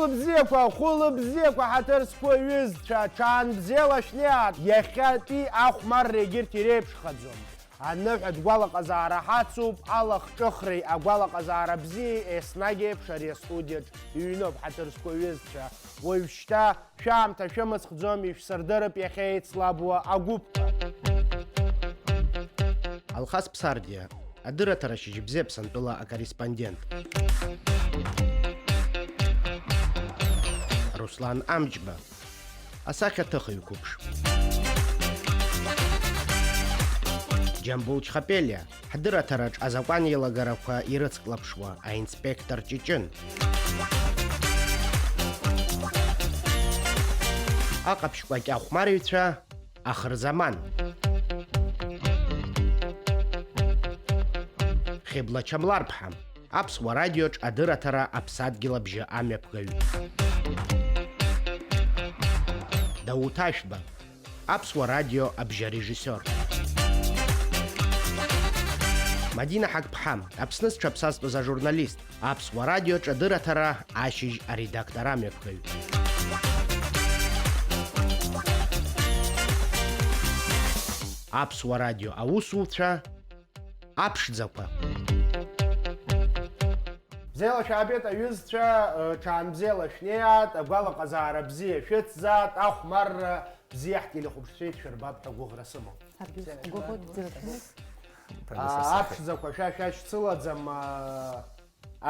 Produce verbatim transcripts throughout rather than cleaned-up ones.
Бзиақәа, хәыла бзиақәа, ҳаҭыр зқәу аҩызцәа, ҽаанбзиала шәнеиааит, иахьатәи ахәмарра егьырҭ иреиԥшхаӡом. Аныҳәатә гәалаҟазаара ҳацуп, алахҿыхреи агәалаҟазаара бзиеи еснагь еиԥш ари астудиаҿ иҩноуп, ҳаҭыр зқәу аҩызцәа. Уажәшьҭа шәаамҭа шәымыцхәӡом, ишәсырдырып иахьа еицлабуа агәыԥқәа. Алхас Ԥсардиа, адырраҭара Шьыжьбзиа Аԥсынтәыла акорреспондент. Руслан Амҷба, асахьаҭыхыҩ қәыԥш. Џьамбул Чхапелиа, ҳдырраҭараҿ азакәан еилагарақәа ирыцклаԥшуа аинспектор Ҷыҷын. Аҟаԥшь кәакьа ахәмарыҩцәа, Ахырзаман. Хьыбла Чамларԥҳа, Аԥсуа радиоҿ адырраҭара Аԥсадгьыл абжьы амҩаԥгаҩ. Дауҭ Ашәба, Аԥсуа радио абжьарежиссиор. Мадина Ҳақԥҳа, Аԥсны зҽаԥсазтәыз ажурналист, Аԥсуа радиоҿы адырраҭара ашьыжь аредактор амҩаԥгаҩ. Аԥсуа радио аусуцәа, аԥшӡақәа. Бзиала шәаабеит, аҩызцәа, ҽаанбзиала шәнеиааит, агәалаҟазаара бзиа шәыцзааит, ахәмарра бзиа ҳтелехәаԥшцәеит шәырбап ҳәа гәыӷра сымоуп. Ҳаргьы ҳгәыӷуеит, џьара шәнеи. Аԥшӡақәа шәа шәашьцылаӡам,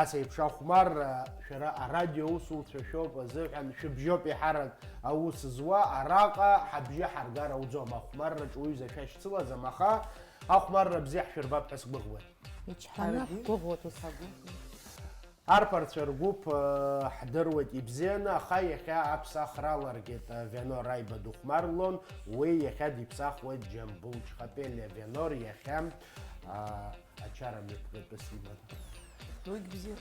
ас еиԥш ахәмарра, шәара арадио аусуцәа шәоуп азыҳәан, шәыбжьоуп еиҳарак аус зуа, араҟа ҳабжьы ҳаргар ауӡом, ахәмарраҿ уҩыза шәашьцылаӡам, аха ахәмарра бзиа ҳшәырбап ҳәа сгәыӷуеит. Ичҳаны ҳгәыӷуеит ус. Арԥарцәа ргәыԥ, э, ҳдыруеит ибзианы, аха иахьа аԥсахра аларгеит, э, Венор Аиба дыхәмарлон, уи иахьа диԥсахуеит Џьамбул Чхапелиа. Венор иахьа, а, ачара мҩаԥгатәыс иман. Уигь бзиоуп.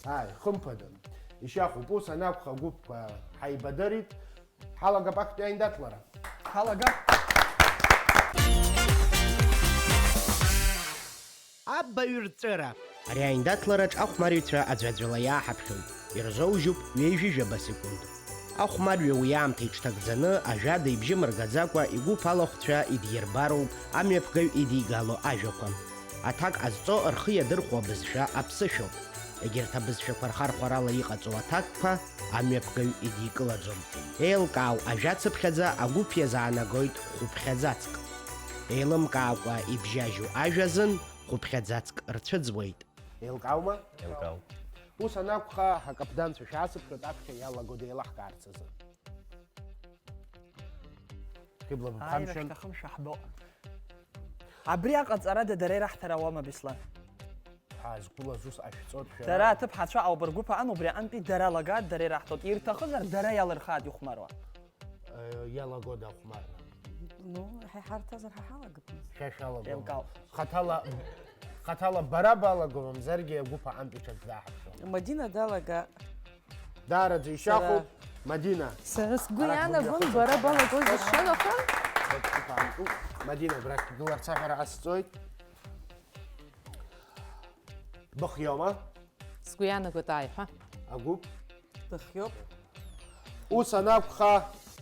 Ааи, хымԥада. Ишьахәуп, ус анакәха, агәыԥқәа ҳаибадырит. Ҳалагап актәи аиндаҭлара. Ҳалагап. Абаҩрҵәыра. Ари аиндаҭлараҿ ахәмарыҩцәа аӡәаӡәала иааҳаԥхьоит. Ирзоужьуп ҩажәижәаба секунд. Ахәмарҩы уи аамҭа иҽҭагӡаны, ажәада ибжьы мыргаӡакәа, игәыԥ алахәцәа идирбароуп амҩаԥгаҩ идигало ажәақәа. Аҭак ҟазҵо рхы иадырхәо абызшәа аԥсышәоуп. Егьырҭ абызшәақәа рхархәарала иҟаҵоу аҭакқәа амҩаԥгаҩ идикылаӡом. Еилкаау ажәацыԥхьаӡа агәыԥ иазаанагоит хәыԥхьаӡацк. Еилымкаакәа ибжьажьу ажәа азын хәыԥхьаӡацк рцәыӡуеит. Еилкааума? Еилкаауп. Ус анакәха, ҳакаԥданцәа шәаасыԥхьоит аԥхьа иалаго деилаҳкаарц азы. Хьыбла, быԥхамшьан. Ааира шәҭахым, шәаҳбо. Абри аҟаҵарада дара ираҳҭар ауама, Беслан? Ҳаазқәылаз ус ашәҵоит шәара. Дара аҭыԥҳацәа ауп ргәыԥ аан, убри аҟынтәи дара лагат, дара ираҳҭоит. Ирҭахызар, дара иалырхаат ихәмаруа. Э, иалагода ахәмарра? Ну, ҳа иҳарҭазар, ҳа ҳалагап. Шәа шәалагома? Еилкаауп. Хаҭала, хаҭала бара балаго, мамзаргьы агәыԥ аҟынтәи ҽак дааҳаԥшуама? Мадина далага. Даараӡа ишьахәуп, сара. Мадина. Сара сгәы иаанагон, бара балагозар шәалахәын. Мадина, абрахь гыларц аҳәара ҟасҵоит. Быхиоума? Сгәы иаанагоит ааи ҳәа. Агәыԥ? Дыхиоуп. Ус анакәха,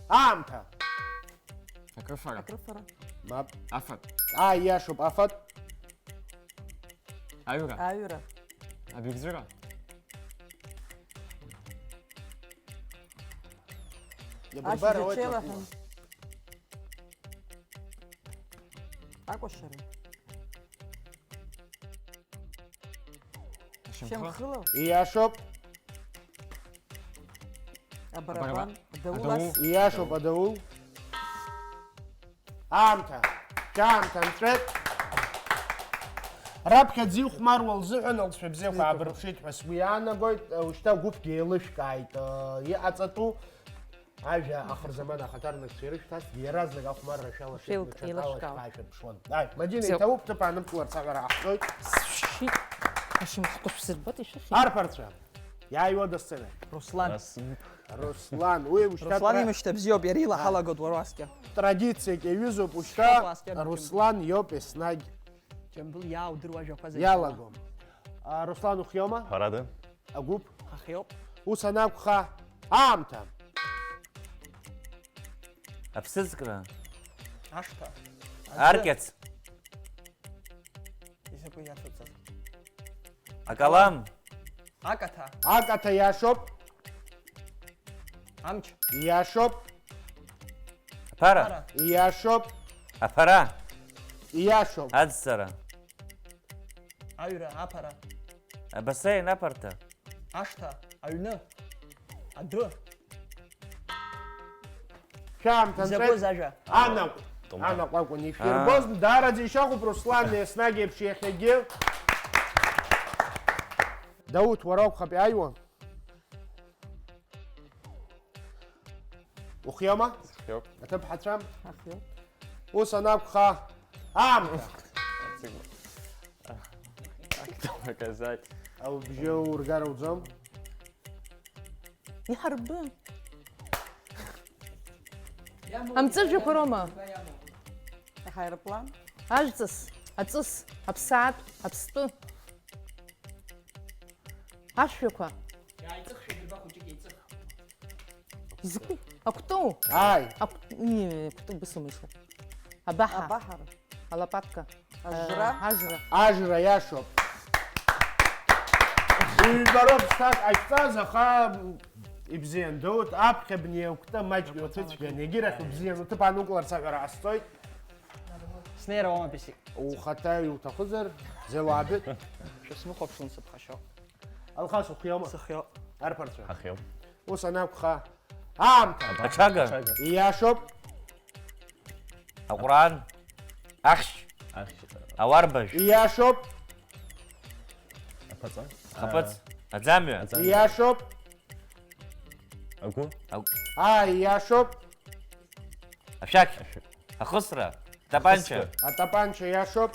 аамҭа. Акрыфара. Акрыфара. Мап. Афатә. Ааи, иашоуп, афатә. Аҩра. Аҩра. Абыржәра. Иабырбар ауеит. Ашьыжьаҿеилаҳәан. Акәашара. Шьамхы. Шьамхыла. Ииашоуп. Абарабан. Абарабан. Адаул. Адаул ас. Ииашоуп, адаул. Аамҭа. Ҿаамҭа нҵәеит. Раԥхьаӡа ихәмаруа лзыҳәан алҵшәа бзиақәа аабырԥшит ҳәа сгәы иаанагоит. Ушьҭа гәыԥгьы еилышәкааит, э, иҟаҵатәу. Ажәа ахырзаман ахаҭарнакцәа ирышәҭазҭгьы иаразнак ахәмарра шәалашәеит, даҽакала шәхашәырԥшуан. Ааи, Мадина, иҭабуп, ҭыԥ аанымкыларц аҳәара ҟаҳҵоит. Сшьит, ашьамхқәа шәсырбоит, ишәыхьи? Арԥарцәа, иааиуада асцена? Руслан. Нас. Руслан, уи ушьҭа Руслан тра-, имышьҭа бзиоуп, иара илаҳалагоит уара уаскьа. Традициак иаҩызоуп ушьҭа, Руслан иоуп еснагь. Џьамбул иааудыруа ажәақәа зегьы. Иалагом. А, Руслан, ухиоума? Ҳәарада. Агәыԥ? Ҳахиоуп. Ус анакәха, Аамҭа. Аԥсыӡкра. Ашҭа. Аӡы. Аркьац. Изакәи иацуҵаз? Акалам. Акаҭа. Акаҭа иашоуп. Амч. Иашоуп. Аԥара. Аԥара. Иашоуп. Аԥара. Иашоуп. Аӡҵара. Аҩра, аԥара. Абасеин, аԥарҭа. Ашҭа, аҩны, адәы. Шәаамҭа нҵәеит. Изакәыз ажәа? Анаҟә. Анаҟә акәын ишәирбоз. Даараӡа ишьахәуп Руслан, еснагь еиԥш иахьагьы. Дауҭ, уара акәхап иааиуа? Ухиоума? Схиоуп. Аҭыԥҳацәа? Ахиоуп. Ус анакәха, аамҭа! Кто наказать? Аубжьы ургар ауӡом? Иҳарбы. Амҵәыжәҩақәа роума? Аҳаирплан. Ажәҵыс, аҵыс, аԥсаатә, аԥстәы. Ашәҩақәа. Иааиҵыхшәа дырба хәыҷык еиҵых. Изакәи? Акәтоу? Ааи. Акә-, ии, акәтоу бысумышу. Абаҳа. Абаҳара. Алапатка. Ажра. Э, ажра. Ажра иашоуп. Ҩба роуп зҭак ҟашәҵаз, аха ибзиан, Дауҭ, аԥхьа бнеи акәты маҷк иуацәыцәгьан, егьирахь убзиан, уҭыԥ аанукыларц аҳәара ҟасҵоит. Снеира уама, Песик? Ухаҭа иуҭахызар, Зелуабит. Шәысмыхәаԥшлан сыԥхашьо. Алхас, ухиоума? Сыхиоуп. Арԥарцәа. Ҳахиоуп. Ус анакәха, аамҭа. Аҽага. Иашоуп. Аҟәраан. Ахьшь. Ахьшь. Ауарбажә. Иашоуп. Аԥаҵа. Ахаԥыц. Аӡамҩа. Аӡамҩа. Иашоуп. Агәы. Агә-, аа, иашоуп. Ашәақь. Ашәақь. Ахысра. Атапанча. Ахысра. Атапанча иашоуп.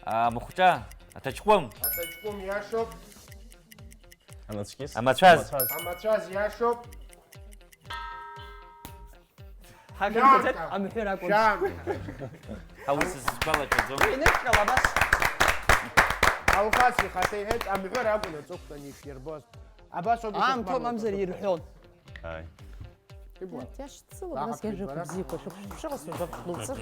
Амахәҿа. Аҭаҷкәым. Аҭаҷкәым иашоуп. Анацәкьыс. Амацәаз. Амацәаз. Амацәаз иашоуп. Ҳажәымҭаӡеит, шьаамҭа. Амҳәыр акәын. Шьаамҭа. Ҳа, ус сызгәалашәаӡом. Уи иныдҟьала абас. Алхас ихаҭа иҳәеит, амҳәыр акәын аҵыхәтәан иширбоз. Абас ауп. Аамҭоуп, ишыхәмаруа мамзар аҵыхәтәан. Ирҳәон. Ааи. Ибла. Иашьцыло, нас иажәақәа бзиақәа шәыԥшыра сыжәып, былҵыр.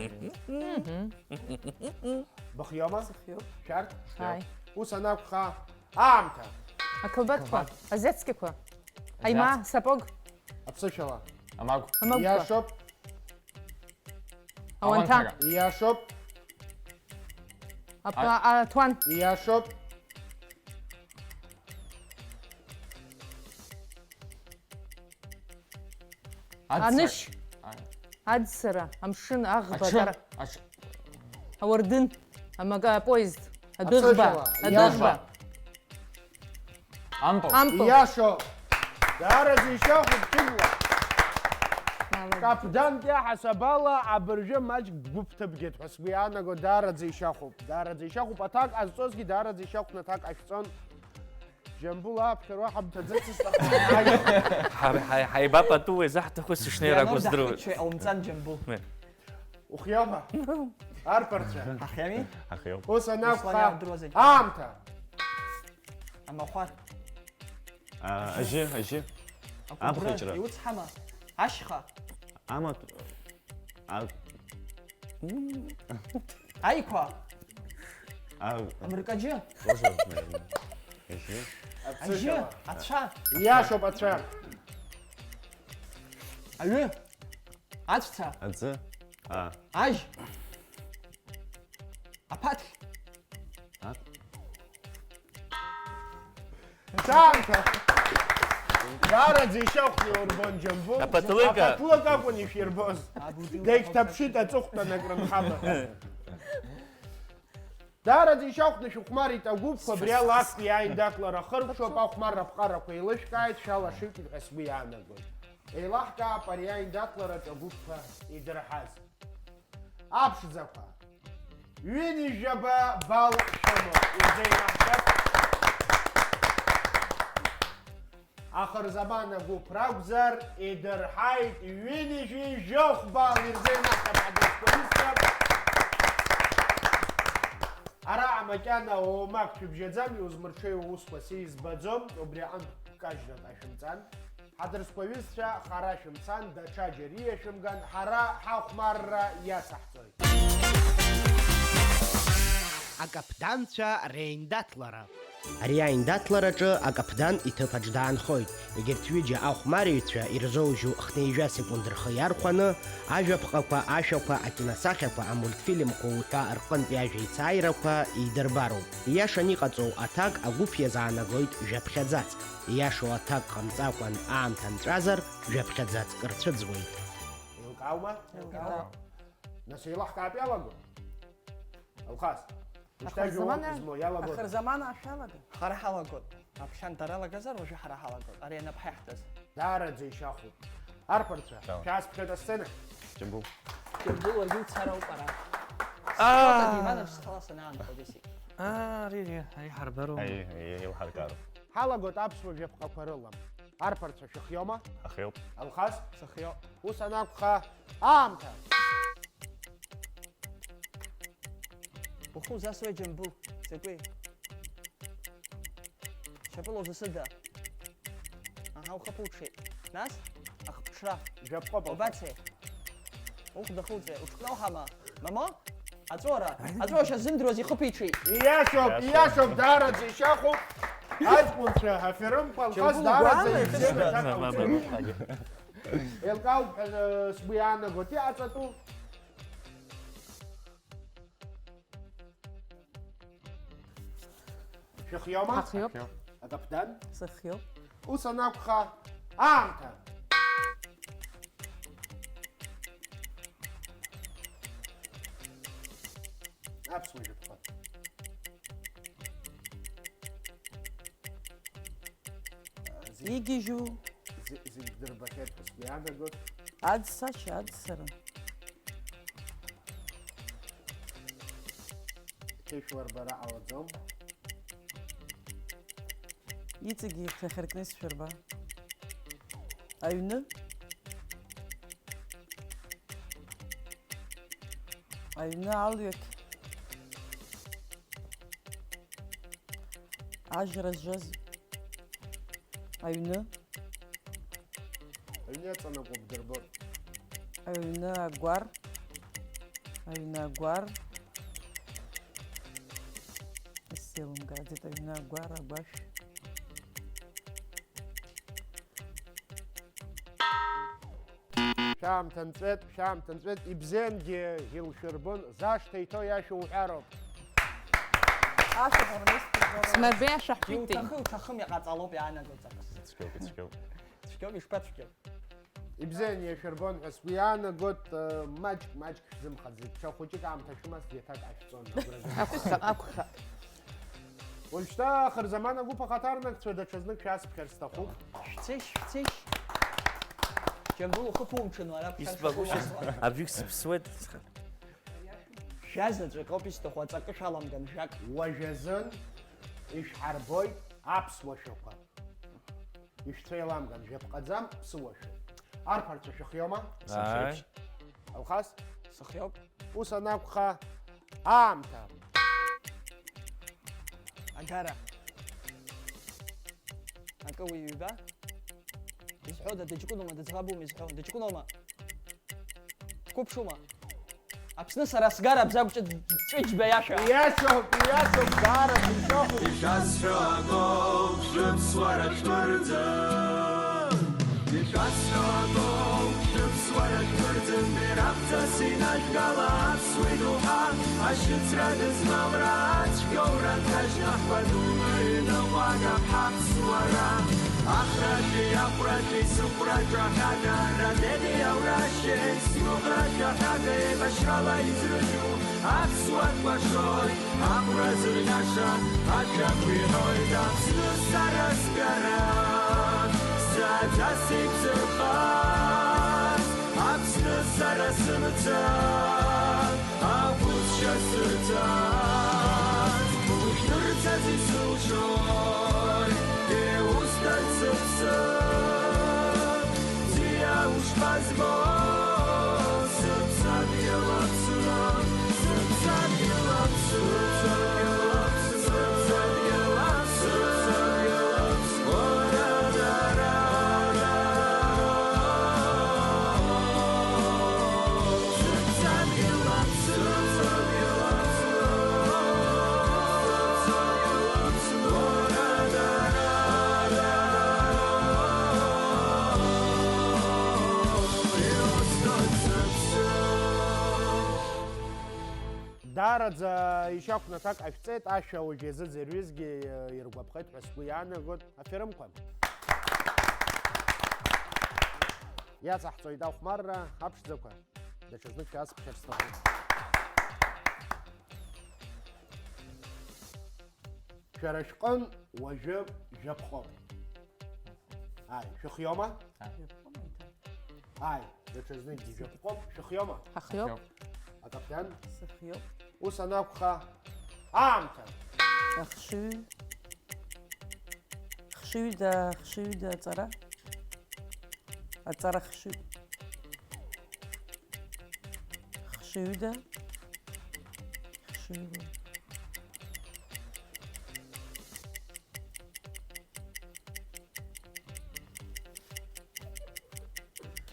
Быхиоума? Сыхиоуп. Шәарҭ? Ааи. Ус анакәха, аамҭа. Ақылбатқәа, ақылбат. Азецкиқәа. Азиат. Аимаа, сапог. Аԥсышәала. Амагә. Амагәқәа. Иашоуп. Ауанҭа. Ауанҭа. Иашоуп. Апа-, а-, аҭуан. Иашоуп. Аӡ-, анышь. А-, аӡсара, амшын, аӷба, аҽы, атара. Аҽ-, ауардын, амага, апоезд, адәыӷба, аԥсышәала, адәыӷба. Иаша. Ампыл. Ампыл. Иашоуп. Даараӡа ишьахәуп, Ҷыгәла. Молодец. Каԥдан иаҳасабала абыржәы маҷк бгәы бҭыбгеит ҳәа сгәы иаанаго, даараӡа ишьахәуп. Даараӡа ишьахәуп. Аҭак ҟазҵозгьы даараӡа ишьахәны аҭак ҟашәҵон. Џьамбул, аԥхьа уаҳа бҭаӡыцызт, аха ҳа-, ҳа-, ҳаибапату уеизаҳҭаху сышнеир акәу здыруеит. Ианур даҳхыччоит, ҟаумҵан, Џьамбул. Ухиоума? Арԥарцәа. Ҳахиами? Ҳахиоуп. Ус анакәха, Руслан иаадыруазаргьы. Аамҭа. Амахәар. А, ажьы, ажьы. Акәыбӷра. Аԥхьаҩцәа. Иуцҳама? Ашьха. Амаҭ-, а-, Аиқәа. А-, амыркаџьы. Тоже, наверное. Ажьы. Ажьы, аԥсышәала. Ацәа. Иашоуп, ацәа. Аҩы. Аҵәца. Аӡы. А. Ажь. Аԥаҭхь. Ак. Даара ишьахәны иурбон, Џьамбул. Аԥатлыка. Аԥатлыка акәын иширбоз. Дагьҭаԥшит аҵыхәтәан акрынхама. Даараӡа ишьахәны шәыхәмарит агәыԥқәа, абри ала актәи аиндаҭлара хыркәшоуп, ахәмарра аԥҟарақәа еилышәкааит, шәалашыҩкит ҳәа сгәы иаанагоит. Еилаҳкаап ари аиндаҭлараҿы агәыԥқәа идырҳаз. Аԥшӡақәа. Ҩынҩажәаба балл шәымоуп, ирзеинаҳҵап. Ахырзаман агәыԥ ракәзар, идырҳаит, ҩынҩажәи жәохә балл ирзеинаҳҵап ҳадысқәа рысҭап. Араҟа макьана уамак шәыбжьаӡам, иузмырҽеиуа усқәа сизбаӡом, убри аҟынтә кажьрак ашәымҵан. Ҳаҭырқәа, ҩызцәа, хара шәымцан, даҽа џьариа шәымган, ҳара ҳахәмарра иацаҳҵоит. Акаԥданцәа реиндаҭлара. Ари аиндаҭлараҿы акаԥдан иҭыԥаҿ даанхоит. Егьырҭ ҩыџьа ахәмарыҩцәа ирзоужьу хнеижәа секунд рхы иархәаны, ажәаԥҟақәа, ашәақәа, акиносахьақәа, амультфильмқәа уҳәа рҟынтәи ажәа еицааирақәа еидырбароуп. Ииашаны иҟаҵоу аҭак агәыԥ иазаанагоит жәаԥхьаӡаҵәҟьа. Ииашоу аҭак ҟамҵакәан аамҭа нҵәазар, жәаԥхьаӡаҵәҟьа рцәыӡуеит. Еилкааума? Еилкаауп. Нас еилаҳкаартә иалаго? Алхас, ушьҭа Ахырзаман жәаҩык измоу иалагода? Ахырзаман ашә алага? Ҳара ҳалагоит. Аԥхьан дара алагазар, уажәы ҳара ҳалагоит. Ари анапхьа иаҳҭаз. Даараӡа ишьахәуп. Арԥарцәа, Шьала. Шәаасԥхьоит асцена. Џьамбул. Џьамбул, уажәы уцар ауп ара. Аа! Схала диман, аҿы схала санаанхо, Бесик. Аа, ари, ари, ари ҳарбароума? Аи, аи, еилҳаркароуп. Ҳалагоит аԥсуа жәаԥҟақәа рыла. Арԥарцәа, шәыхиоума? Ҳахиоуп. Алхас? Сыхиоуп. Ус анакәха, аамҭа! Ухы узасуеи, Џьамбул? Закәи? Шьапыла узасыда? Аҳа, ухы ԥуҽит. Нас? Ахԥҽра. Жәаԥҟоуп, Алхас. Убацеи? Ухә дахуҵәе, уҽкнауҳама? Мамо? Аҵәуара, аҵәуара шазымдыруаз ихы ԥиҽит. Ииашоуп, Ииашоуп. Ииашоуп, даараӡа ишьахәуп. Аҷкәынцәа, аферымқәа, Алхас, Џьамбул, даараӡа угәаанагеит. Ибзианы аҭак ҟауҵеит. Еилкаауп ҳәа, э, сгәы иаанагоит, иҟаҵатәу. Шәыхиоума? Ҳахиоуп. Акаԥдан? Сыхиоуп. Ус анакәха, аамҭа! Аԥсуа жәаԥҟа. Зегь, Игьежьу. Зе-, зегь дырбахьеит ҳәа сгәы иаанагоит. Аӡсашьа, аӡсара. Иҭышәларбара ҟалаӡом. Иҵегьы ихьҭахьаркны исшәырба. Аҩны. Аҩны алҩақь. Ажра зжаз. Аҩны. Аҩны иаҵанакуа бдырбон. Аҩны агәар. Аҩны агәар. Исзеилымкааӡеит, аҩны агәар, агәашә. Шәаамҭа нҵәеит, шәаамҭа нҵәеит, ибзиангьы илшәырбон, зашҭа иҭоу иашәа уҳәароуп. Ашәаҳәара нысҭеит. Смарбеи ашәаҳәеит. Иуҭахы, уҭахым, иҟаҵалоуп, иаанаго ҵакыс. Ицәгьоуп, ицәгьоуп. Цәгьоуп, ишԥацәгьоу? Ибзиан иашәырбон ҳәа сгәы иаанагоит, э, маҷк, маҷк шәзымхаӡеит. Ҽа хәыҷык аамҭа шәымаз, џьаҭак ашәҵон агәра згаз. Акәха, акәха. Уажәшьҭа ахырзаман агәыԥ ахаҭарнакцәа даҽазнык шәасԥхьар сҭахуп. Шәцеишь, шәцеишь. Џьамбул, ухы ԥумҽын, уара ԥхьа избагәышьаз, шәгәы абжьык сыԥсуеит. Шәа заҵәык ауп исҭаху, аҵакы шәаламган, жәак. Уажәазын ишәҳарбоит аԥсуа шәақәа. Ишәцәеиламган, жәаԥҟаӡам, ԥсыуашәа. Арԥарцәа шәыхиоума? Ааи. Алхас? Сыхиоуп. Ус анакәха, аамҭа. Агара. Акы уи ҩба? Изҳәода, дыҷкәыноума, дыӡӷабума изҳәо? Дыҷкәыноума? Дқәыԥшума? Аԥсны сара сгара Бзагә Ҷыт-, Ҷыҷба иашәа. Иашоуп, иашоуп, даара ишәоуп. Ишәасҳәо акоуп, шәыԥсуара шәҭырӡы. Ишәасҳәо акоуп, шәыԥсуара шәҭырӡын, бираҟҵас инажәгала аԥсуа идоуҳа, ашьыцра дызмалра ацәгьоура нҭажьны ҳбатәума иныҟәагап ҳаԥсуара. Ахрашәеи ахәрашәеи сыхәра ҿаҳәага, радедеи аурашьеи сгәыӷра ҿаҳәага, еибашьрала изрыжәу аԥсуа кәашоит, ахәра зырҟьаша ашәақәа иҳәоит. Аԥсны сара сгара, сааӡас ибзырхаз, Аԥсны сара сымца, агәылшьа сырҵаз, ушәдырцаз исылшоит, иусҭар сыԥсы, ӡиа ушԥазбо, сыԥсадгьыл Аԥсны, сыԥсадгьыл Аԥсны, сыԥсадгьыл Аԥсны, сыԥсадгьыл Аԥсны, уара, дара, ара, Даараӡа ишьахәны аҭак ҟашәҵеит, ашәа уажә иазыӡырҩызгьы иргәаԥхеит ҳәа сгәы иаанагоит. Аферымқәа. Иаҵаҳҵоит ахәмарра аԥшӡақәа. Даҽазнык шәаасԥхьар сҭахуп. Шәара шәҟын уажәы жәаԥҟоуп. Ааи, шәыхиома? Ааи, даҽазныкгьы жәаԥҟоуп. Шәыхиома? Ҳахиоуп. Акапитан? Сыхиоуп. Ус анакәха, аамҭа! Ахшыҩ. Хшыҩда, хшыҩда аҵара. Аҵара хшыҩ. Хшыҩда. Хшыҩла.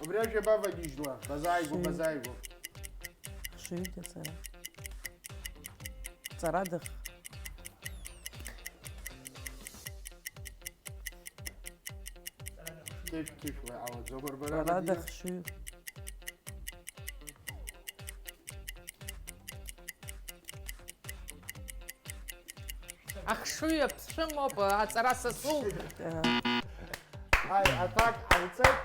Убри ажәа бавагьежьуа, базааигәа, Хшыҩ. Базааигәа. Хшыҩда ҵара. Ҵарадах. Ҭышә-ҭышәла иҟалаӡом, бара. Ҵарадах, бзиа. Хшыҩ. Ахшыҩ аԥшәымоуп, аҵара сасуп. Ааи, аҭак ҟауҵеит.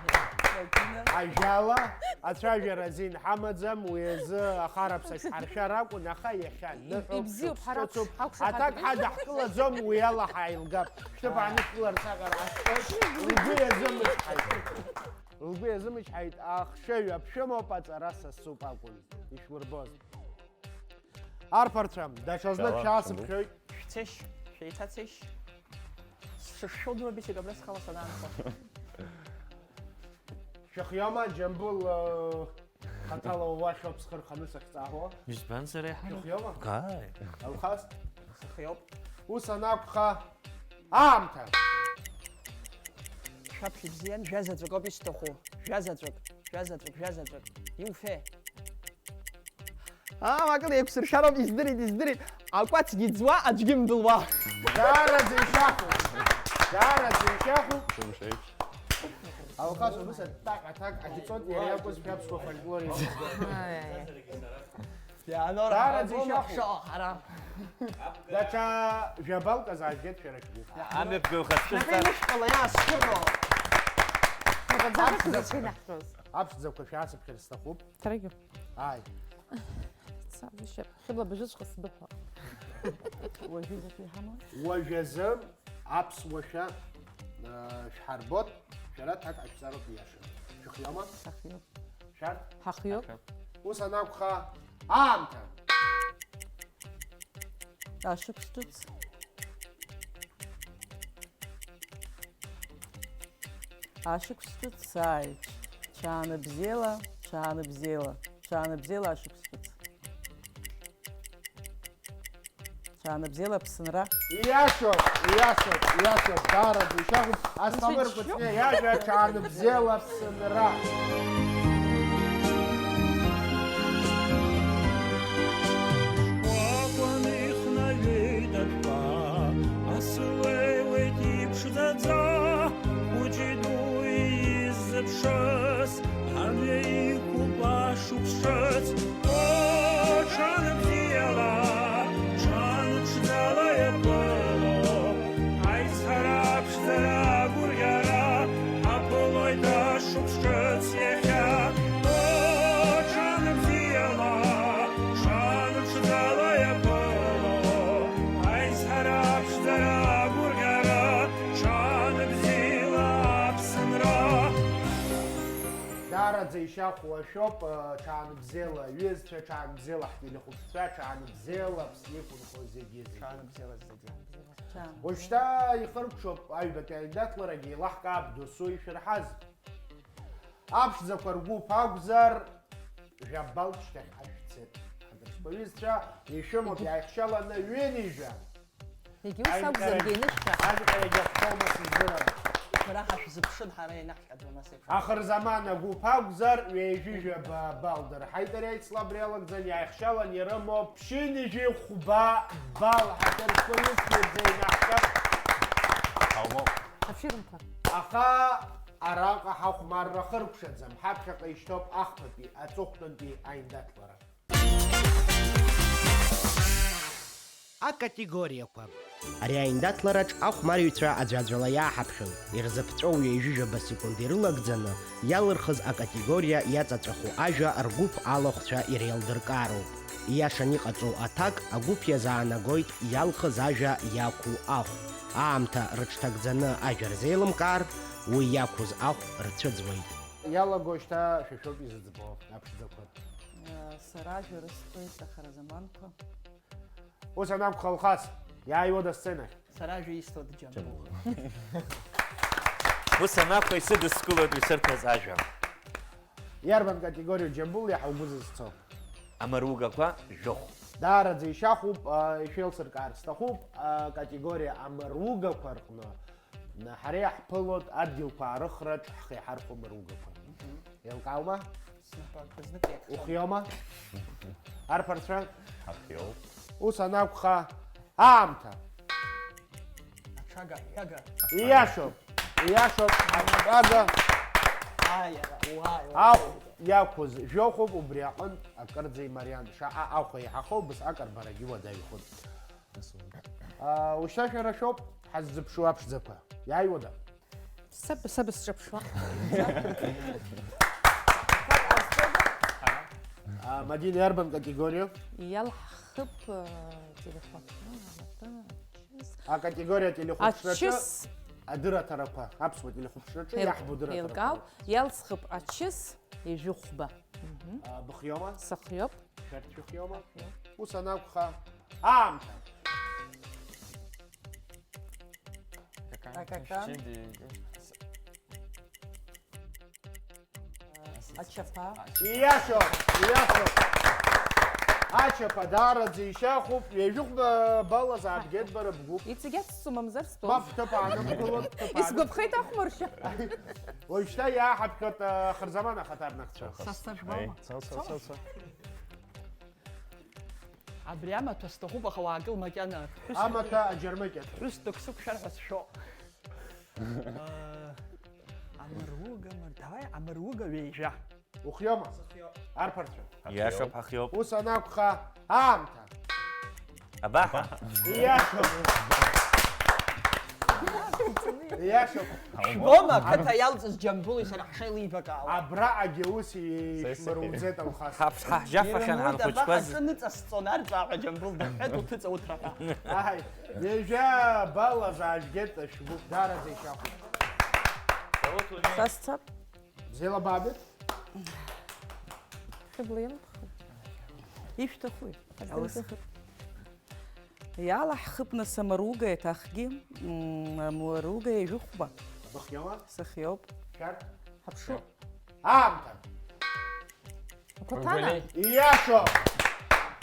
Ажәала ацәажәара азин ҳамаӡам, уи азы ахараԥса шәҳаршәар акәын, аха иахьа ныҳәоуп, ибзиоуп, ҳара шәыԥсыцуп, ҳақәшаҳаҭуп. Аҭак ҳадаҳкылаӡом, уи ала ҳаилгап. Шәҭыԥ аанышәкылар саҳәар ҟасҵоит. Лгәы иазымычҳаит. Лгәы иазымычҳаит, ахшыҩ аԥшәымоуп, аҵара сасуп акәын, ишәурбоз. Арԥарцәа, даҽазнык Шәаала, шәаасыԥхьоит. Шәцеишь, шәеиҭацеишь. Сшышшәо дууп, исеиҳәап, абра схала санаанхо. Шәыхиома, Џьамбул, э, хаҭала уахьоуп схы рханы сахьҵаауа. Избанзар, еиҳа. Шәыхиома? Ааи. Алхас? Сыхиоуп. Ус анакәха, аамҭа! Шәаԥшь бзиан, жәа-заҵәык ауп исҭаху. Жәа-заҵәык, жәа-заҵәык, жәа-заҵәык. Иуфе? Аа, акы еиқәсыршәароуп, издырит, издырит. Акәацгьы ӡуа, аӡәгьы мбылуа. Даараӡа ишәахәуп. Даараӡа ишәахәуп. Сымшеиԥш. Алхас, убыс аҭак, аҭак ҟаҳҵоит, иара иакәызшәа аԥсуа фольклор иазку. Ааи, ааи. Иаанора Даараӡа ҳаргома ишәахәуп. Ҳшаҟа ҳара? Даҽа жәабалк азаажәгеит шәара шәгәы. Амҩаԥгаҩ хацәы. Напеинышәкала иаасхьыро. Аԥшӡа-, аԥшӡақәа шәаасыԥхьар сҭахуп. Саргьы. Ааи. Саб-, шьап, Хьыбла быжьыҵәҟьа сбыҳәо. Уажәы закәи ҳамоу? Уажәазы аԥсуа шәа, э, шәҳарбот, шәара ҭак ҟашәҵароуп, ииаша. Шәыхиома? Ҳахиоуп. Шәарҭ? Ҳахиоуп. Ус анакәха, аамҭа! Ашықәс ҿыц. Ашықәс ҿыц сааит. Ҽаанбзиала, ҽаанбзиала, ҽаанбзиала ашықәс ҿыц. Ҽаанбзиала Аԥсынра. Ииашоуп, ииашоуп, ииашоуп, даараӡа ишәахәуп. Асҭамыр Кәыҵниа иажәа Ҽаанбзиала Аԥсынра. Шкәакәан ихнаҩеит адәқәа, асы леиуеит иԥшӡаӡа, хәыҷи дуи иззыԥшыз, амҩа иқәуп ашықәс ҿыц. О, ҽаанбзиала, ҽаанԥшӡала иаԥыло, аизҳара, аԥшӡара, агәырӷьара, ҳаԥылоит ашықәс ҿыц иахьа. О, ҽаанбзиала, ҽаанԥшӡала иаԥыло, аизҳара, аԥшӡара, агәырӷьара, ҽаанбзиала Аԥсынра. Даараӡа ишьахәуа шәоуп, э, ҽаанбзиала аҩызцәа, ҽаанбзиала ҳтелехәаԥшцәа, ҽаанбзиала Аԥсны иқәынхо зегьы, зегьы. Ҽаанбзиала зегьы. Ҽаанбзиала. Уажәшьҭа ихыркәшоуп аҩбатәи аиндаҭларагьы, еилаҳкаап досу ишәырҳаз. Аԥшӡақәа ргәыԥ акәзар, жәабалк шьҭахь ҳашәцеит. Ҳадрыцәба ҩызцәа, ишәымоуп иааихшьаланы ҩынҩажәа. Егьа ус акәзаргьы, инышәҭа. Ажәаҳәарагьы ахәҭоума сыздырам. Шәара ҳашәзыԥшын, ҳара ианаҳҟьаӡом ас еиԥш. Ахырзаман агәыԥ акәзар, ҩажәижәаба балл дырҳаит ари аицлабра иалагӡан, иааихшьалан ирымоуп ԥшьынҩажәи хәба балл, ҳаҭыр зқәу ҩызцәа ирзеинаҳгап. Ҳаумоуп. Афермқәа. Аха араҟа ҳахәмарра хыркәшаӡам, ҳаԥхьаҟа ишьҭоуп ахԥатәи аҵыхәтәантәи аиндаҭлара. Акатегориақәа. Ари аиндаҭлараҿ ахәмарыҩцәа аӡәаӡәала иааҳаԥхьоит, ирзыԥҵәоу ҩажәижәаба секунд ирылагӡаны иалырхыз акатегориа иаҵаҵәаху ажәа ргәыԥ алахәцәа иреилдыркаароуп. Ииашаны иҟаҵоу аҭак агәыԥ иазаанагоит иалхыз ажәа иақәу ахә. Аамҭа рыҽҭагӡаны ажәа рзеилымкаар, уи иақәыз ахә рцәыӡуеит. Иалаго шьҭа шәа шәоуп изыӡбо аԥшӡақәа. Сара ажәа рысҭоит ахара заманқәа. Ус анакәха, Алхас, иааиуада асценахь? Сара ажәа исҭоит Џьамбул. Ус анакәха, исыдыскылоит уи сырҭаз ажәа. Иарбан категориоу Џьамбул иаҳа угәы зызцо? Амаругақәа жәохә. Даараӡа ишьахәуп, а, ишәеилсыркаар сҭахуп, а, категориа амаругақәа рҟны ҳара иаҳԥылоит адгьылқәа аарыхраҿ ҳхы иҳархәо амаругақәа. Еилкааума? Снапы акы знык иакхьан. Ухиоума? Арԥарцәа? Ҳахиоуп. Ус анакәха, аамҭа. Аҽага, аҽага. Ииашоуп, ииашоуп, аҽага. Ааи, ара, уааи, уааи. Ахә иақәыз жәохәуп, убри аҟынтә акырӡа имариан. Шаҟа ахә еиҳахоу, убысҟак арбарагьы уадаҩхоит. Аа, ушьҭа шәара шәоуп ҳаззыԥшу аԥшӡақәа. Иааиуада? Саб, саб сҿаԥшуа. А, Мадина, иарбан категориа? Иалҳхып, э, телехәаԥшра, ачыс. Акатегориа телехәаԥшраҿы Ачыс. Адырраҭарақәа, аԥсуа телехәаԥшраҿы Еил-, иаҳбо дырраҭарақәа. Еилкаау, иалсхып ачыс, ҩажәи хәба. Мгм. А, быхиоума? Сыхиоуп. Шәарҭ шәыхиоума? Сыхиоуп. Ус анакәха, аамҭа. Акака. Акака. Ачаԥа. Ииашоуп, ииашоуп. Ачаԥа даараӡа ишьахәуп, ҩажәихәба балла заабгеит бара бгәыԥ. Иҵегь ацҵо мамзар стәоуп. Мап, бҭыԥ аанымгылот, бҭыԥ аанымгылот. Исгәаԥхеит ахәмаршьа. Уажәшьҭа иааҳаԥхьоит, э, Хырзаман ахаҭарнакцәа. Са сцап, шәбома? Ца, ца, ца, ца. Абри амаҭәа сҭахуп, аха уаакыл макьана. Амаҭәа аџьармыкьа. Ԥҳәыс дук сықәшәар ҳәа сшәо. Э, амыруга, мыр-, давай, амыруга ҩажәа. Ухиома? Сыхиоуп. Арԥарцәа. Иашоуп, ҳахиоуп. Ус анакәха, аамҭа. Абаҳа. Иашоуп. Иашоуп. Шәбома, ақыҭа иалҵыз Џьамбули сара ҳшеилибакаауа. Абраҟагьы ус ишәмыруӡеит, Алхас. Ҳаԥ-, ҳаҳжьафахьан ирымуит, ҳанхәыҷқәаз. Абаҟа ҿы ныҵасҵон, арҵәааҳәа Џьамбул дыҳәҳәеит, уҭыҵ ауҭра ҳәа. Аҳ, ҩажәа балла заажәгеит ашәгәыԥ, даараӡа ишьахәуп. Са сцап. Бзиала баабеит. Хьыбла иамԥхо. Ишәҭахуи? Ҳазҭаху. Иалаҳхып нас амаруга еиҭахгьы, м, амаруга ҩажәи хәба. Быхиоума? Сыхиоуп. Шәарҭ? Ҳаԥшуп. Аамҭа. Акәаҭана? Ииашоуп.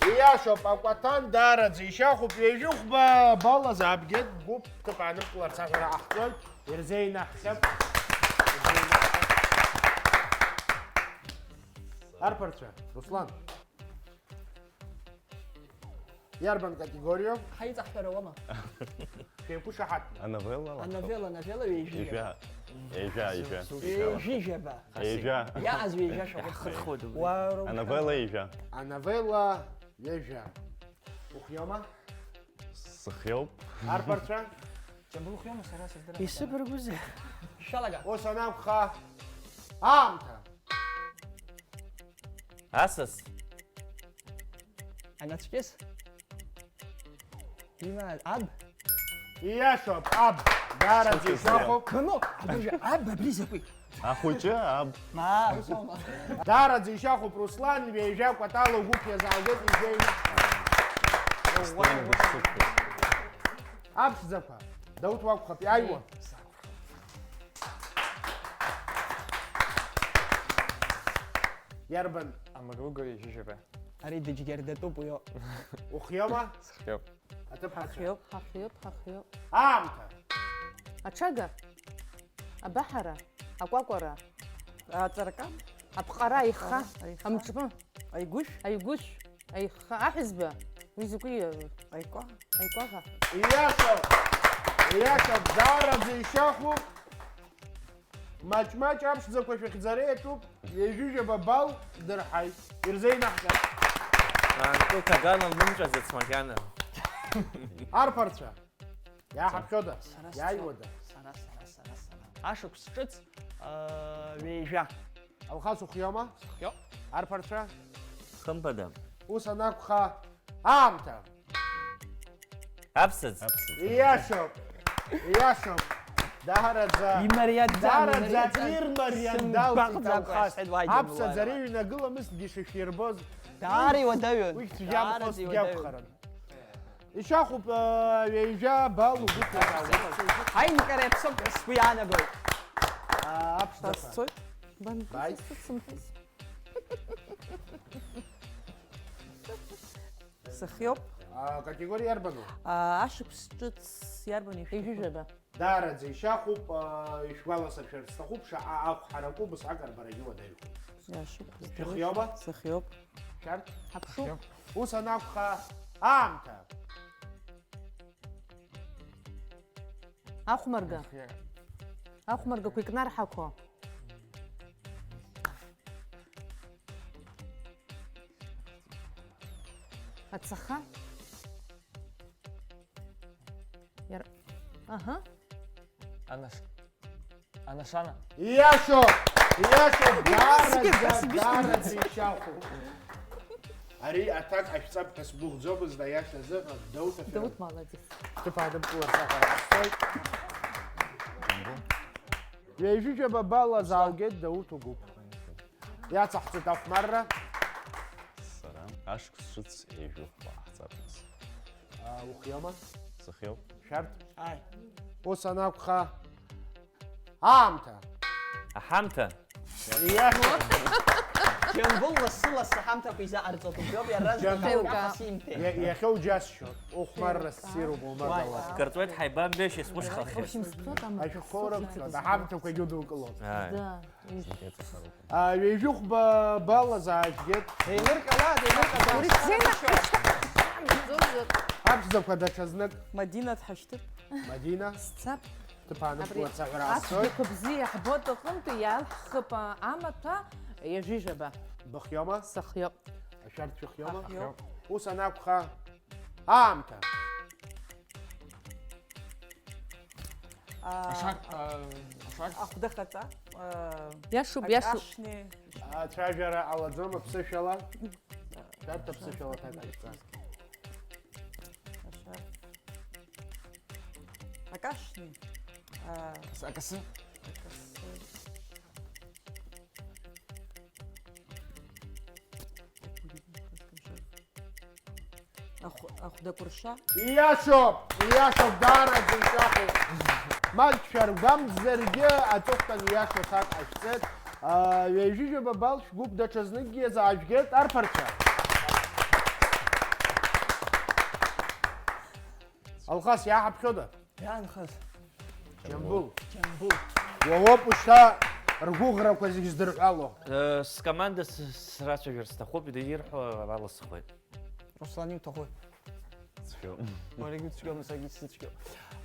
Ииашоуп, акәаҭан даараӡа ишьахәуп, ҩажәи хәба балла заабгеит, гәыԥ ҭыԥ ааныркыларц аҳәара ҟаҳҵоит, ирзеинаҳәхьап. Арԥарцәа, Руслан. Иарбан категориоу? Ҳаиҵаҳҳәара уама? Шәеиқәышаҳаҭны. Ановелла лакәхап. Ановелла, новелла ҩажәижәаба. Ҩажәа. Ҩажәа, ҩажәа. Ҩажәижәаба. Ҩажәа. Иааз ҩажәа шәахәа. Иаҳхырхуада уи? Уаа, уара. Ановелла ҩажәа. Ановелла ҩажәа. Ухиоума? Сыхиоуп. Арԥарцәа? Џьамбул ухиоума, сара сыздырам. Исыбаргәузеи? Шәалага. Ус анакәха, аамҭа. Асас. Анацәкьыс? Имааз, аб? Ииашоуп, аб. Даараӡа ишьахәуп. Кому? Абыржәы, аб, абри закәи? Ахәыҷы, аб. Ма, усома. Даараӡа ишьахәуп, Руслан, ҩажәа кәатала угәыԥ иазааугеит, ижәеины. Аԥшӡақәа. Дауҭ уакәхап, иааиуа? Иарбан? Амаруга ҩажәижәаба. Ари дыџьгьардатәуп уи. Ухиоума? Сыхиоуп. Аҭыԥҳацәа. Ҳахиоуп, ҳахиоуп, ҳахиоуп. Аамҭа. Аҽага. Абаҳара. Акәакәара. Аҵаркан. Аԥҟара, аиха. Аиха. Амҿы. Аигәышә. Аигәышә. Аиха. Аҳәызба. Уи закәи? Аикәа. Аикәаӷа. Ииашоуп. Ииашоуп. Даараӡа ишьахәуп. Маҷ-маҷ аԥшӡақәа шәыхьӡара иаҿуп, ҩажәижәаба балл дырҳаит, ирзеинаҳҟьап. Аанкыл ҭагана лмымҵәаӡац макьана. Арԥарцәа, иааҳаԥхьода? Сара сцо. Иааиуада? Сара, сара, сара, сара. Ашықәс ҿыц, аа, ҩажәа. Алхас, ухиома? Схиоуп. Арԥарцәа? Хымԥада. Ус анакәха, аамҭа. Аԥсаӡ. Иашоуп. Иашоуп. Даараӡа. Имариаӡам, даараӡа имариаӡам. Ирмариан далҵит Алхас. Сымгәаҟӡакәа сҳәеит, уаидымлар. Аԥсаӡ ари ҩнагыламызҭгьы шәышәирбоз. Даара иуадаҩын. Уи цәгьамхозҭгьы акәхарын. Ишахәуп, э, ҩажәа балу гәыцәа. Ҳаинкара иаԥсоуп ҳәа сгәы иаанагоит. Аԥшӡақәа. Сцоит. Бан-, бааит. Сымҳәеи. Сыхиоуп. Акатегориа иарбану? А, ашықәс ҿыц иарбану ишәыхьуа? Ҩажәижәаба. Даараӡа ишьахәуп, аа, ишәгәаласыршәар сҭахуп, шаҟа ахә ҳараку, убасҟак арбарагьы уадаҩхоит. Иашоуп, здоровье. Шәыхиоума? Сыхиоуп. Шәарҭ? Ҳаԥшуп. Ус анакәха, аамҭа! Ахәмарга. Ахәмаргақәа икнарҳақәо. Ацаха. Иара, аҳа. Анаш-, анашана. Иашоуп! Иашоуп! Иашоуп! Даараӡа, даараӡа ишьахәуп. Ари аҭак ҟашәҵап ҳәа сгәыӷӡомызт, аиаша азыҳәан, Дауҭ афермер. Дауҭ, молодец. Шәҭыԥ аадымкылар саҳәара ҟасҵоит. Ҩажәижәаба балла зааугеит, Дауҭ угәыԥ. Иацаҳҵоит ахәмарра. Сара ашықәс ҿыц ҩажәи хәба ҟаҳҵап нас. А, ухиома? Сыхиоуп. Шәарҭ? Ааи. Ус анакәха, аамҭа. Аҳамҭа. Иашоуп. Џьамбул лассы-лассы аҳамҭақәа изаҟарҵоит убриоуп, иаразнак Џьамбул. Аҟәаҟа симҭеит. Иа-, иахьа уџьасшьоит, ухәмарра ссируп, уамак. Уаи. Ала. Скырҵуеит, ҳаибамбеишьеи, сҟәышхахьеит. В общем, сцот, ама Ашәҟәқәоуп, сцот, сцот. Аҳамҭақәагьы удукылоит. Ааи. Да. А, ҩажәи хәба балла заажәгеит. Деилыркаауа, деилыркаауа. Урысзеина. Аԥшӡақәа даҽазнык. Мадина дҳашьҭып. Мадина. Сцап. Ҭыԥ аанымгыларц аҳәара ҟасҵоит. Аԥшӡақәа бзиа иаҳбоит аҟынтәи иаалҳхып амаҭәа ҩажәижәаба. Быхиома? Сыхиоуп. Ашәарҭ шәыхиома? Ахиоуп. Ус анакәха, аамҭа. А, ашак, а, ашак. Ахәдахаҵа, а, иашоуп, иашоуп. Акашни. Ацәажәара ҟалаӡом аԥсышәала. Шәарҭ аԥсышәала аҭак ҟаиҵа. Ашак. Акашни. А, ас-, акасы. Акасы. Ахә-, ахәдакәырша. Ииашоуп, ииашоуп, даараӡа ишәахәо. Маҷк шәаргәамҵзаргьы, аҵыхәтәан ииашоу аҭак ҟашәҵеит. А, ҩажәижәаба балл шәгәыԥ даҽазныкгьы иазаажәгеит, арԥарцәа. Алхас, иааҳаԥхьода? Иаанхаз. Џьамбул. Џьамбул. Уа уоуп ушьҭа ргәыӷрақәа зегь здырҳәало. Э, скоманда с-, срацәажәар сҭахуп, ирҳәо ала схоит. Руслан, иуҭаху? Цәгьоуп. Уаргьы уцәгьоума, саргьы сыцәгьоуп.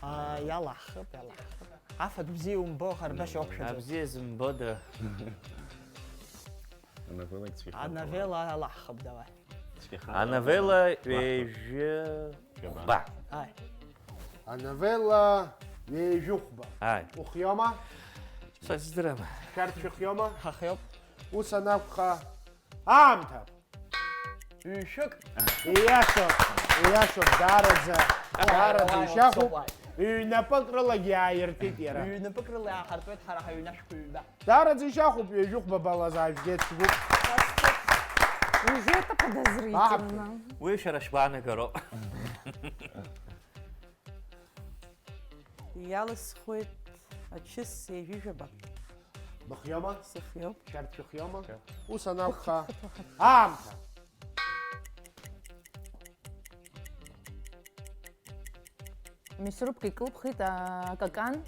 Аа, иалаҳхып, иалаҳхып. Афатә бзиа умбо, ҳарбашьа уақәшәаӡом. Абзиа зымбода? Анавелла ицәгьахап. Анавелла алаҳхып, давай. Анавелла ҩажәи хәба. Ааи. Анавелла ҩажәи хәба. Ааи. Ухиома? Сыздырам. Шәарҭ шәыхиома? Ҳахиоуп. Ус анакәха, аамҭа. Ҩшәык. Ииашоуп, ииашоуп, даараӡа, даараӡа ишьахәуп. Ҩнапык рылагьы иааиртит иара. Ҩнапык рыла иааҳартуеит ҳара ҳаҩнашәқәа ҩба. Даараӡа ишьахәуп, ҩажәи хәба балла заажәгеит шәгәыԥ. Уже это подозрительно. Уи шәара шәгәаанагароуп. Иалысхуеит ачыс ҩажәижәаба. Быхиома? Сыхиоуп. Шәарҭ шәыхиома? Ус анакәха, аамҭа. Мисрупка икылԥхеит, а, акакан,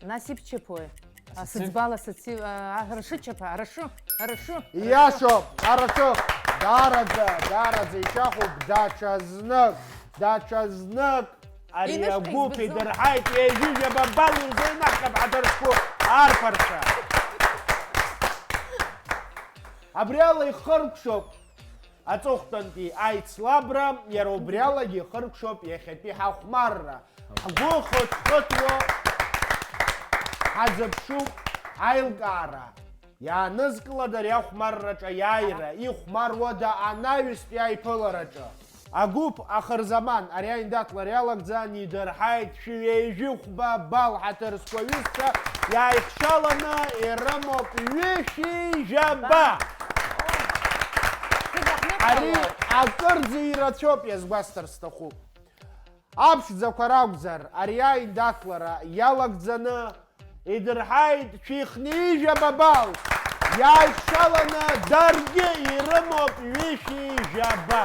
нас ипчаԥуеи? Асыӡ. Асыӡбала сыци-, а, арашычаԥа, арашы, арашы. Ииашоуп, арашы. Даараӡа, даараӡа ишьахәуп, даҽазнык, даҽазнык ари агәыԥ идырҳаит, ҩажәижәаба балла ирзеинаҳгап ҳаҭыр зқәу арԥарцәа. Абри ала ихыркәшоуп. аҵыхәтәантәи аицлабра, иара убри алагьы ихыркәшоуп иахьатәи ҳахәмарра. Ҳгәы хыҭхыҭуа ҳазыԥшуп аилкаара. Иаанызкылада ари ахәмарраҿы аиааира, ихәмаруада анаҩстәи аиԥылараҿы? Агәыԥ Ахырзаман ари аиндаҭлара иалагӡан идырҳаит шәи ҩажәи хәба балл ҳаҭыр зқәу аҩызцәа, иааихшаланы ирымоуп ҩышәи жәаба. Ари акырӡа ирацәоуп, иазгәасҭар сҭахуп. Аԥшӡақәа ракәзар, ари аиндаҭлара иалагӡаны идырҳаит шәихнеижәаба балл, иааихшаланы даргьы ирымоуп ҩышәи жәаба.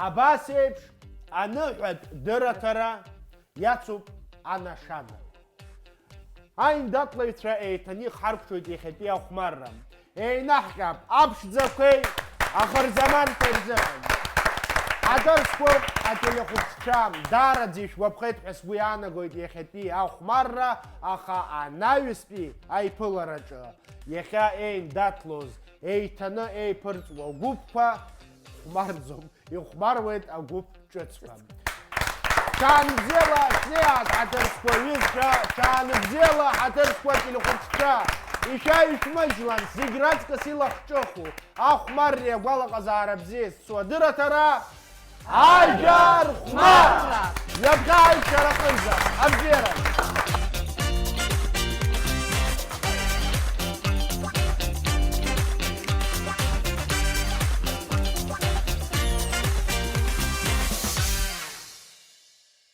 Абас еиԥш аныҳәатә дырраҭара иацуп анашада. Аиндаҭлаҩцәа еиҭаны ихҳаркәшоит иахьатәи ахәмарра. Еинаҳҟьап аԥшӡақәеи ахырзаманқәеи рзыҳәан. Ҳаҭыр зқәу ателехәаԥшцәа, даараӡа ишәгәаԥхеит ҳәа сгәы иаанагоит иахьатәи ахәмарра, аха анаҩстәи аиԥылараҿы иахьа еиндаҭлоз, еиҭаны еиԥырҵуа гәыԥқәа хәмарӡом. Ихәмаруеит агәыԥ ҿыцқәа. Ҽаанбзиала шәзеиааз ҳаҭыр зқәу аҩызцәа, ҽаанбзиала ҳаҭыр зқәу ателехәаԥшцәа, ишәаҩ шәмыжьлан, зегь раҵкыс илахҿыху, ахәмарреи агәалаҟазаара бзиа зцу адырраҭара, Ажәа рхәмарра! Ҩаԥхьа аиқәшәара аҟынӡа, аб-